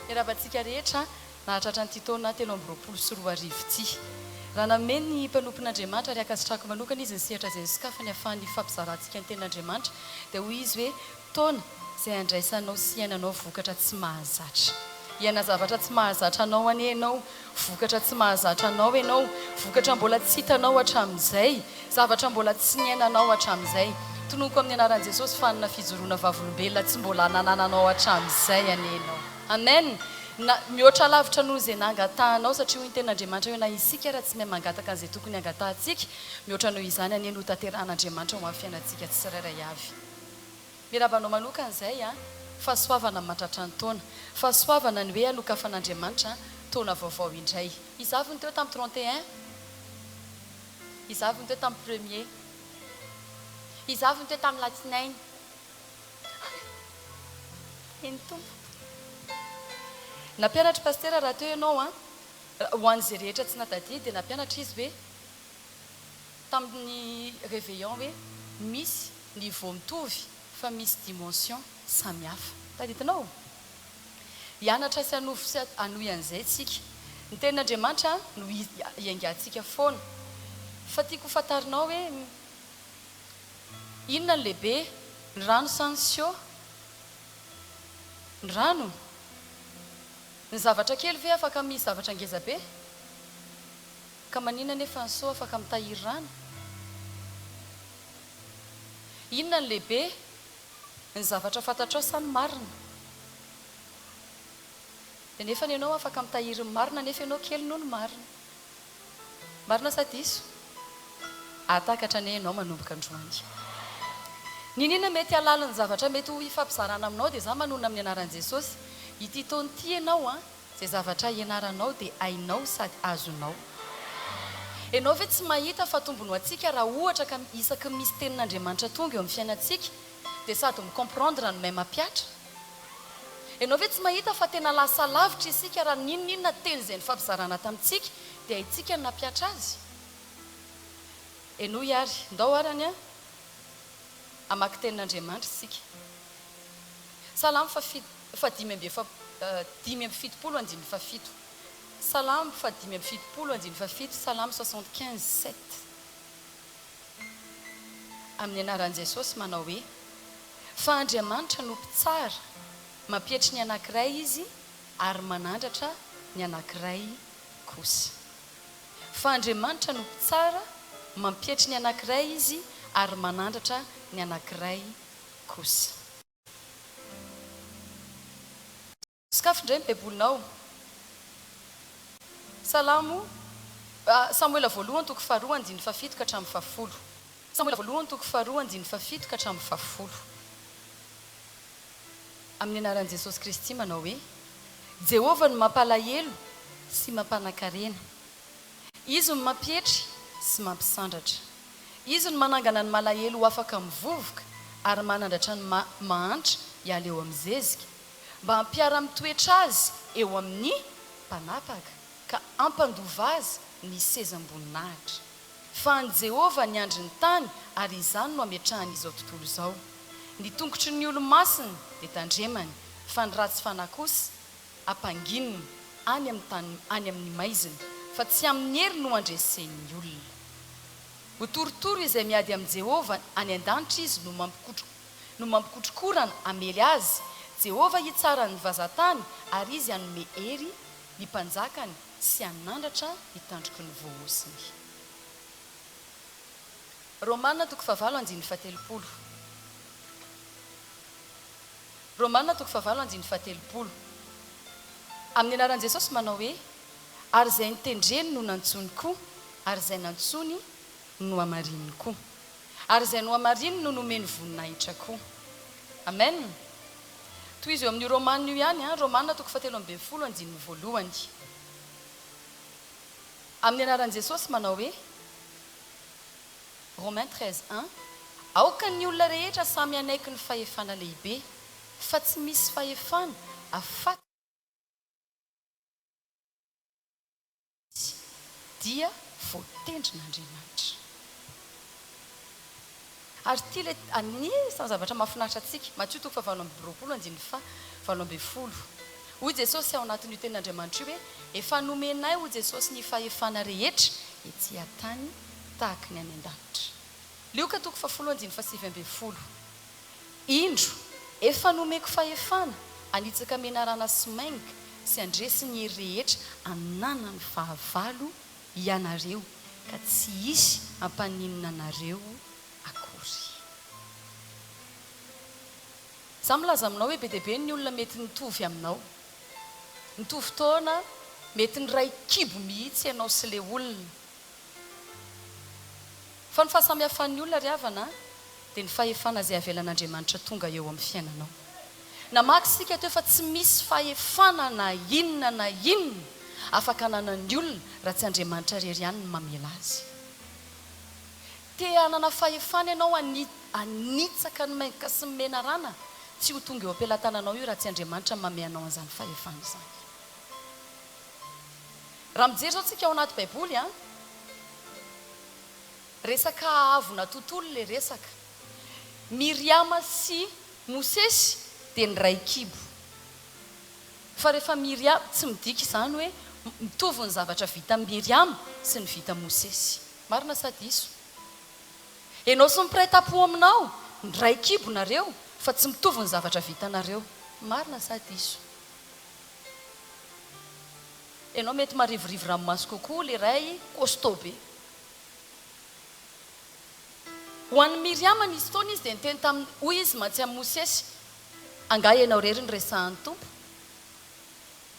Miarahaba antsika rehetra nahatratra an'ity taona 2023 ity. Raha nameno ny mpanompon'Andriamanitra ary ankasitrahako manokana izy ny sehatra izay nosokafany ahafahan'ny hifampizarantsika ny tenin'Andriamanitra dia hoy izy hoe taona izay handraisanao sy hiainanao vokatra tsy mahazatra. Hiaina zavatra tsy mahazatra anao anie ianao, vokatra tsy mahazatra anao ianao, vokatra mbola tsy hitanao hatramin'izay, zavatra mbola tsy niainanao hatramin'izay. Tononiko amin'ny anaran'i Jesosy fa hanana fijoroana vavolombelona tsy mbola nanananao hatramin'izay anie ianao. Amen! Na, mihoatra lavitra noho izay nangatahanao, satria hoy ny tenin'Andriamanitra hoe na isika ara tsy mahay mangataka an'izay tokony hangatahantsika, mihoatra noho izany anie no hotanterahan'Andriamanitra ho amin'ny fiainantsika tsirairay avy. Miarahaba anao manokana izay an! Fahasoavana ny mahatratra ny taona. Fahasoavana ny hoe hanokafan'Andriamanitra taona vaovao indray. Iza avy no teo tamin'ny 31? Iza avy no teo tamin'ny premier? Iza avy no teo tamin'ny latsinainy? Eny tompoko. Nampianatra Pasitera rahateo ianao an! Ho an'izay rehetra tsy natadidy dia nampianatra izy hoe tamin'ny réveillon hoe misy niveau mitovy fa misy dimension samy hafa. Tadidinao? Hianatra sy hanovo sy hanohy an'izay tsika. Ny tenin'Andriamanitra no hiaingantsika foana. Fa tiako ho fantarinao hoe inona no lehibe, ny rano sa ny sio? Ny rano? Ny zavatra kely ve afaka misy zavatra ngeza be? Ka maninona anefa ny soa afaka mitahiry rano? Inona no lehibe, ny zavatra fantatrao sa ny marina? Dia nefany ianao afaka mitahiry ny marina nefa ianao kely noho ny marina. Marina sa diso? Hahatakatra anie ianao manomboka androany. N'inon'inona mety halalin'ny zavatra mety ho hifampizarana aminao dia za manonona amin'ny anaran'i Jesosy. Ity taona ity ianao an! Izay zavatra ianaranao dia hainao sady azonao. Ianao ve tsy mahita fa tombony ho antsika raha ohatra ka isaky ny misy tenin'Andriamanitra tonga eo amin'ny fiainantsika dia sady mi-comprendre no mahay mampihatra? Ianao ve tsy mahita fa tena lasa lavitra isika raha n'inon'inona teny izay nifampizarana tamintsika dia haintsika ny nampihatra azy? Henoy ary, ndao ary anie hamaky tenin'Andriamanitra isika. Salamo fahadimy amby efa 75 andininy fahafito. Salamo fahadimy amby fitopolo andininy fahafito, Salamo 75, 7. Amin'ny anaran'i Jesosy manao hoe, Fa Andriamanitra no mpitsara, mampietry ny anankiray Izy ary manandratra ny anankiray kosa. Fa Andriamanitra no mpitsara, mampietry ny anankiray Izy ary manandratra ny anankiray kosa. Sokafy indray ny Baibolinao. Salamo, Samoela voalohany toko faharoa andininy fahafito ka hatramin'ny fahafolo. Samoela voalohany toko faharoa andininy fahafito ka hatramin'ny fahafolo. Amin'ny anaran'i Jesosy Kristy manao hoe, Jehovah no mampalahelo sy mampanan-karena. Izy no mampietry sy mampisandratra. Izy no manangana ny malahelo ho afaka amin'ny vovoka ary manandratra ny mahantra hiala eo amin'ny zezika, mba hampiara-mitoetra azy eo amin'ny mpanapaka, ka hampandova azy ny sezam-boninahitra. Fa an'i Jehovah ny andrin'ny tany ary izany no ametrahany izao tontolo izao. Ny tongotry ny olo-masina dia tandremany, fa ny ratsy fanahy kosa ampangininy any amin'ny tany any amin'ny maizina, fa tsy amin'ny hery no andresen'ny olona. Ho torotoro izay miady amin'i Jehovah, any an-danitra izy no mampikotro no mampikotrokorana hamely azy, Jehovah hitsara ny vazan-tany ary izy hanome hery ny mpanjakany sy hanandratra ny tandroky ny voahosony. Romana toko fahavalo andininy fahatelopolo. Romana toko fahavalo andininy fahatelopolo. Amin'ny anaran'i Jesosy manao hoe, Ary izay notendreny no nantsoiny koa, ary izay nantsoiny no nohamarininy koa. Ary izay nohamarininy no nomeny voninahitra koa. Amen. Tohizo eo amin'io Romana io ihany an, Romana toko fahatelo ambin'ny folo andininy voalohany. Amin'ny anaran'i Jesosy manao hoe, Romains 13, un, Aoka ny olona rehetra samy hanaiky ny fahefana lehibe, fa tsy misy fahefana afa-tsy dia voatendrin'Andriamanitra. Ary ity ilay anisan'ny zavatra mahafinaritra antsika, Matio toko fahavalo amby roapolo andininy faha 18. Hoy Jesosy ao anatin'io tenin'Andriamanitra io hoe, Efa nomenay hoy Jesosy ny fahefana rehetra ety an-tany tahaky ny any an-danitra. Lioka toko fahafolo andininy fahasivy ambin'ny folo. Indro, efa nomeko fahefana hanitsaka menarana sy maingoka sy handresy ny hery rehetra ananan'ny fahavalo hianareo, ka tsy hisy hampaninona anareo akory. Za milaza aminao hoe be dia be ny olona mety mitovy aminao. Mitovy taona, mety niray kibo mihitsy ianao sy le olona. Fa ny fahasamihafan'ny olona ry havana dia ny fahefana izay avelan'Andriamanitra tonga eo amin'ny fiainanao. Namaky isika teo fa tsy misy fahefana na inona na inona afaka ananan'ny olona raha tsy Andriamanitra irery ihany no mamela azy. Te hanana fahefana ianao hanitsaka ny maingoka sy ny menarana? Tsy ho tonga eo am-pelatananao io raha tsy Andriamanitra no mamehy anao an'izany fahefana izany. Raha mijery izao tsika ao anaty baiboly an, resaka haavona tontolo ilay resaka. Miriama sy Mosesy dia niray kibo. Fa rehefa Miriama, tsy midika izany hoe mitovy ny zavatra vitan'i Miriama sy ny vitan'i Mosesy. Marina sa diso? Enao sy ny mpiray tampo aminao, niray kibo nareo fa tsy mitovy ny zavatra vitanareo. Marina sa diso? Enao mety marivorivo ranomaso kokoa le ray costaud be. Ho an'i Miriama nisy fotoana izy dia niteny tamin'i, hoy izy mantsy amin'i Mosesy, Angaha ianao irery no resahan'ny Tompo?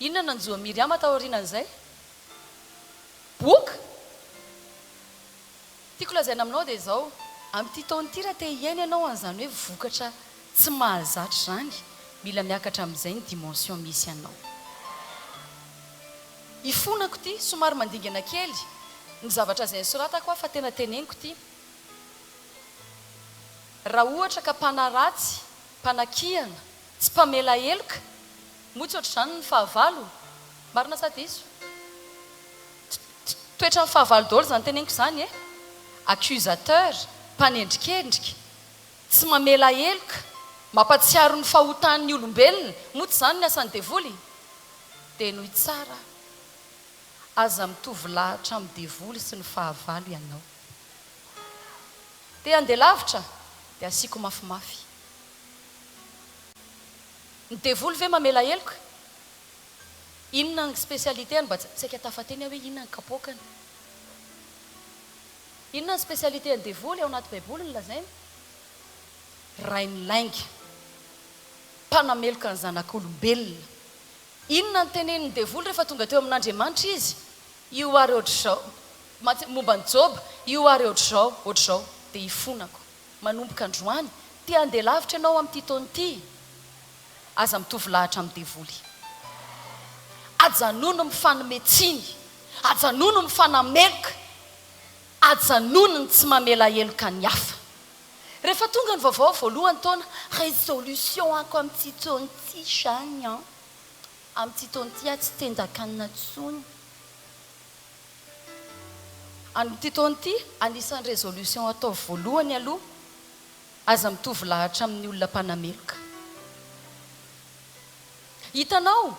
Inona no nanjo an'i Miriama taorianan'izay? Boka! Tiako lazaina aminao dia izao, amin'ity taona ity raha te hiaina ianao an'izany hoe vokatra tsy mahazatra izany, mila miakatra amin'izay ny dimension misy anao. Ifonako ity, somary mandingana kely ny zavatra izay nosoratako aho fa tena teneniko ity. Raha ohatra ka mpanaratsy, mpanakiana, tsy mpamela heloka, moa tsy ohatr'izany ny fahavalo? Marina sa diso? Toetran'ny fahavalo daholo izany teneniko izany e! Accusateur, mpanendrikendrika, tsy mamela heloka, mampatsiaro ny fahotan'ny olombelona, moa tsy izany ny asan'ny devoly? Dia henoy tsara, aza mitovy lahatra amin'ny devoly sy ny fahavalo ianao. Te handeha lavitra? Dia asiako mafimafy. Ny devoly ve mamela heloka? Inona ny spécialité any mba tsy saika tafateny aho hoe inona ny kapoakany. Inona ny spécialité an'ny devoly ao anaty baiboly no lazainy? Rain'ny lainga. Mpanameloka ny zanak'olombelona. Inona ny tenenin'ny devoly rehefa tonga teo amin'Andriamanitra izy? Io ary ohatr'izao, mantsy momba an'i Joba, io ary ohatr'izao, ohatr'izao, dia hifonako. Manomboka androany, te handeha lavitra ianao amin'ity taona ity? Aza mitovy lahatra amin'ny devoly. Ajanony mifanome tsiny. Ajanony mifanameloka. Ajanony ny tsy mamela heloka ny hafa. Rehefa tonga ny vaovao voalohany taona, résolution ako amin'ity taona ity zany an. Amin'ity taona ity aho tsy tendan-kanina intsony. Amin'ity taona ity, anisan'ny résolution ataovy voalohany aloha, Aza mitovy lahatra amin'ny olona mpanameloka. Hitanao?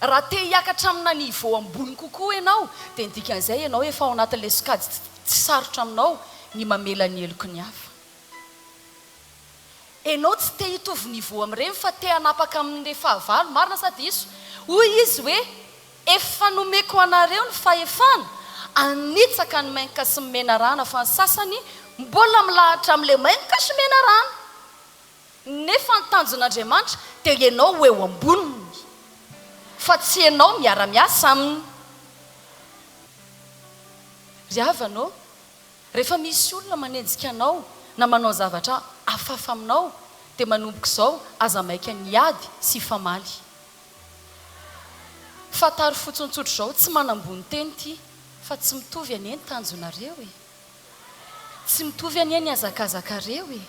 Raha te hiakatra amina niveau ambony kokoa ianao, dia ny dikan'izay ianao efa ao anatin'ilay sokajy tsy sarotra aminao ny mamela ny heloky ny hafa. Ianao tsy te hitovy niveau amin'ireny fa te hanapaka amin'ilay fahavalo, marina sa diso? Hoy izy hoe, Efa nomeko anareo ny fahefana hanitsaka ny mainka sy ny menarana fa ny sasany mbola milahatra amin'ilay mainka sy menarana. Nefa ny tanjon'Andriamanitra dia ianao ho eo amboniny fa tsy ianao miara-miasa aminy. Ry havana ô, rehefa misy olona manenjika anao na manao zavatra hafahafa aminao dia manomboka izao aza maika ny hiady sy hifamaly. Fantaro fotsiny tsotr'izao, tsy manambony teny ity, fa tsy mitovy anie ny tanjonareo e! Tsy mitovy anie ny hazakazakareo e!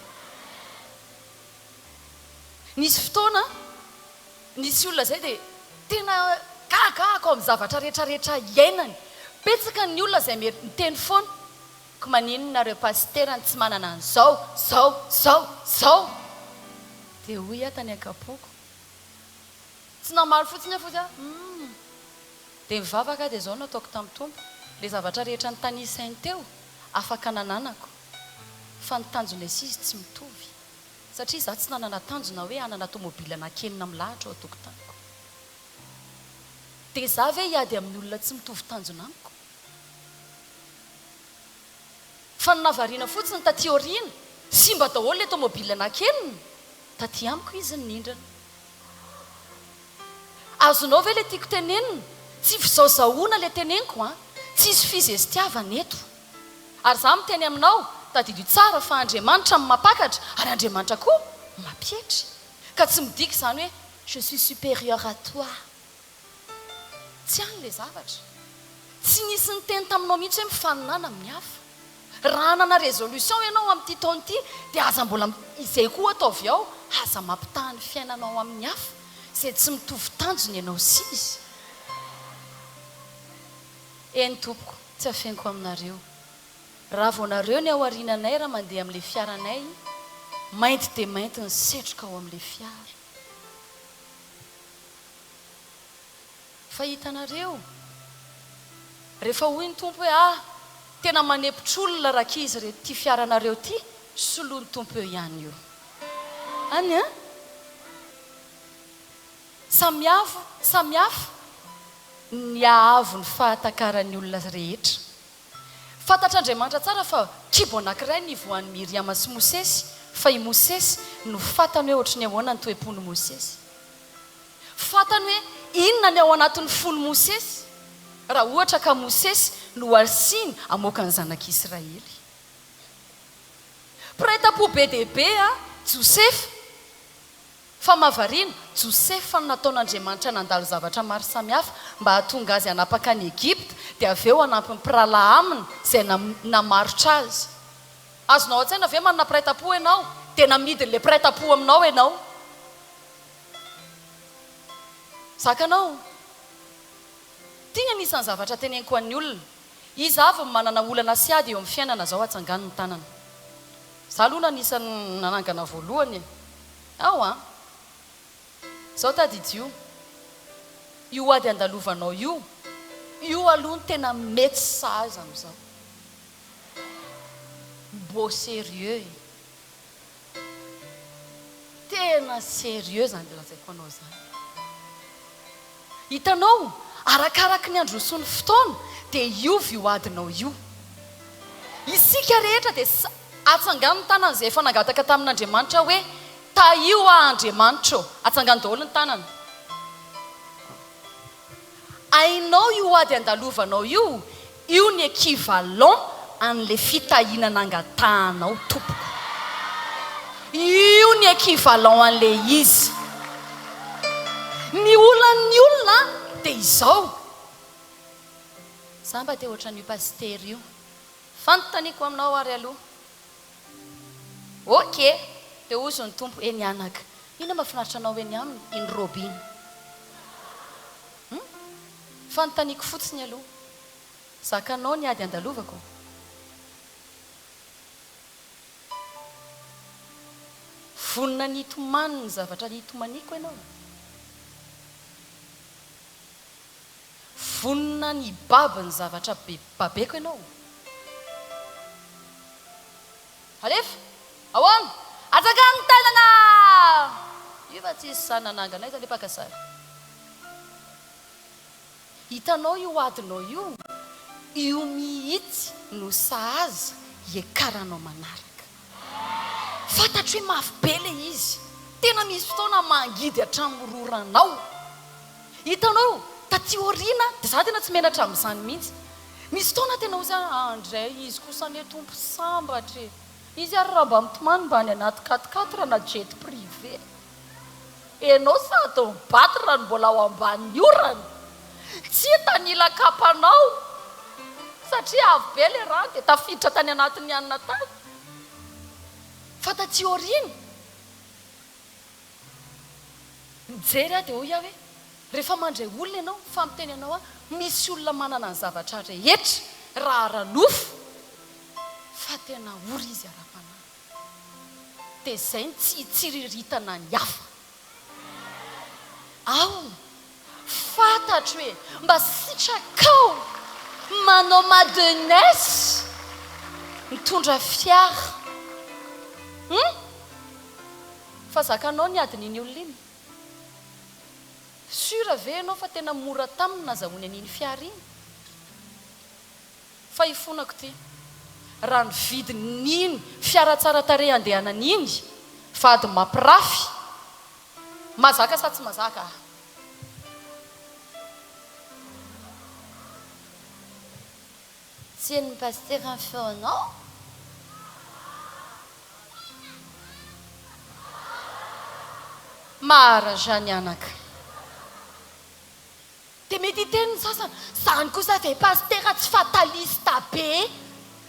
Nisy fotoana, nisy olona izay dia tena gaga ahako amin'ny zavatra rehetrarehetra iainany. Betsaka ny olona izay miteny foana, ko maninona nareo pasitera no tsy manana an'izao, zao, zao, zao? Dia hoy aho tany an-kapoko. Tsy namaly fotsiny aho fa hoe humm. Dia nivavaka aho dia izao no nataoko tamin'ny Tompo, ilay zavatra rehetra notanisainy teo, afaka nananako. Fa ny tanjonay sy izy tsy mitovy. Satria izaho tsy nanana tanjona hoe hanana tomobile anankenina milahatra ao an-tokotaniko. Dia izaho ve hiady amin'ny olona tsy mitovy tanjona amiko? Fa ny nahavariana fotsiny taty aoriana, simba daholo ilay tomobile anankenina, taty amiko izy ninindrana. Azonao ve ilay tiako tenenina? Tsy fizaozahoana ilay teneniko an! Tsisy fizestiavana eto. Ary izaho miteny aminao, tadidio tsara fa Andriamanitra no mampakatra ary Andriamanitra koa mampietry. Ka tsy midika izany hoe je suis supérieur à toi. Tsy any ilay zavatra. Tsy nisy niteny taminao mihitsy hoe mifaninàna amin'ny hafa. Raha hanana résolution ianao amin'ity taona ity dia aza mbola, izay koa ataovy ao, aza mampitaha ny fiainanao amin'ny hafa izay tsy mitovy tanjona ianao sy izy. Eny tompoko, tsy afeniko aminareo. Raha vao nareo ny ao aoriananay raha mandeha amin'ilay fiaranay, mainty dia mainty ny setroka ao amin'ilay fiara. Fa hitanareo, rehefa hoy ny Tompo hoe, Ah, tena manepotr'olona rankizy ireto ity fiaranareo ity, soloin'ny Tompo eo ihany io. Any an? Samihafa, samihafa ny haavon'ny fahatakaran'ny olona rehetra. Fantatr'Andriamanitra tsara fa kibo anankiray ny nivoahan'i Miriama sy Mosesy, fa i Mosesy no fantany hoe ohatry ny ahoana ny toe-pon'i Mosesy. Fantany hoe inona ny ao anatin'ny fon'i Mosesy, raha ohatra ka Mosesy no asiany hamoaka ny zanak'Israely. Mpiray tampo be dia be Josefa, fa mahavariana, Josefa no nataon'Andriamanitra nandalo zavatra maro samihafa mba hahatonga azy hanapaka an'i Egypta, dia avy eo hanampy ny mpirahalahy aminy izay namarotra azy. Azonao an-tsaina ve manana mpiray tampo ianao, dia namidin'ilay mpiray tampo aminao ianao? Zakanao. Ity ny anisan'ny zavatra teneniko an'ny olona. Iza avy no manana olana sy ady eo amin'ny fiainana zao atsangano ny tanana. Za aloha no anisan'ny nanangana voalohany e. Ao an. Zao tadidio. Io ady andalovanao io, io aloha no tena mety sy sahaza amin'izao. Mbô sérieux e. Tena sérieux zany lazaiko anao zany. Hitanao, arakaraky ny androsoan'ny fotoana dia hiova io adinao io. Isika rehetra dia atsangano ny tanana izay efa nangataka tamin'Andriamanitra hoe tahio aho Andriamanitra ô. Atsangano daholo ny tanana. Hainao io ady andalovanao io, io ny equivalent an'le fitahiana nangatahanao tompoko. Io ny equivalent an'le izy. Ny olan'ny olona dia izao. Za mba te ohatran'io pasitera io. Fanontaniako aminao ary aloha. Ok! Dia hozy ny Tompo, Eny anaka, inona mahafinaritra anao eny aminy, iny robe iny? Hum? Fanontaniako fotsiny aloha. Zakanao ny ady andalovako? Vonona ny hitomany ny zavatra hitomaniako ianao? Vonona ny hibaby ny zavatra babeko ianao? Alefa! Ahoana? Atsangano ny tanana! Io fa tsisy sahy nanangana, aiza le mpaka sary? Hitanao io adinao io? Io mihitsy no sahaza hiakaranao manaraka. Fantatro hoe mafy be le izy. Tena misy fotoana mangidy hatramin'ny roranao. Hitanao, taty aoriana, dia za tena tsy menatra amin'izany mihitsy. Misy fotoana tena ozy aho, andray izy kosa anie Tompo sambatra e! Izy ary raha mba mitomany mba any anaty quatre quatre na jet privé. Enao sady mi-battre no mbola ao ambanin'ny orana. Tsy hita ny ila kapanao satria avo be le rano dia tafiditra tany anatin'ny hanina tany. Fa taty aoriana, Nijery aho dia hoy aho hoe, rehefa mandray olona ianao, fa miteny anao aho, misy olona manana ny zavatra rehetra raha ara-nofo, fa tena ory izy ara-panahy. Dia izay no tsy hitsiriritana ny hafa. Ao! Fantatro e! Mba sitrakao manao madness mitondra fiara. Hum! Fa zakanao ny adin'iny olona iny? Sûr ve ianao fa tena mora taminy nazahoany an'iny fiara iny? Fa ifonako ity, raha ny vidin'iny fiara tsara tarehy andehanana iny, vady mampirafy, mazaka sa tsy mazaka? Tsy henon'i Pasitera ny feonao? Maharaja ny anaka. Dia mety hiteny ny sasany, zany kosa ve Pasitera tsy fataliste be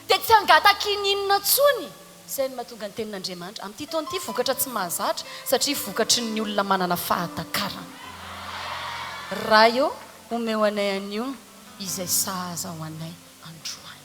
dia tsy hangataka ininona intsony? Izay no mahatonga ny tenin'Andriamanitra amin'ity taona ity vokatra tsy mahazatra satria vokatry ny olona manana fahatakarana. Ray ô, omeo anay anio izay sahaza ho anay androany.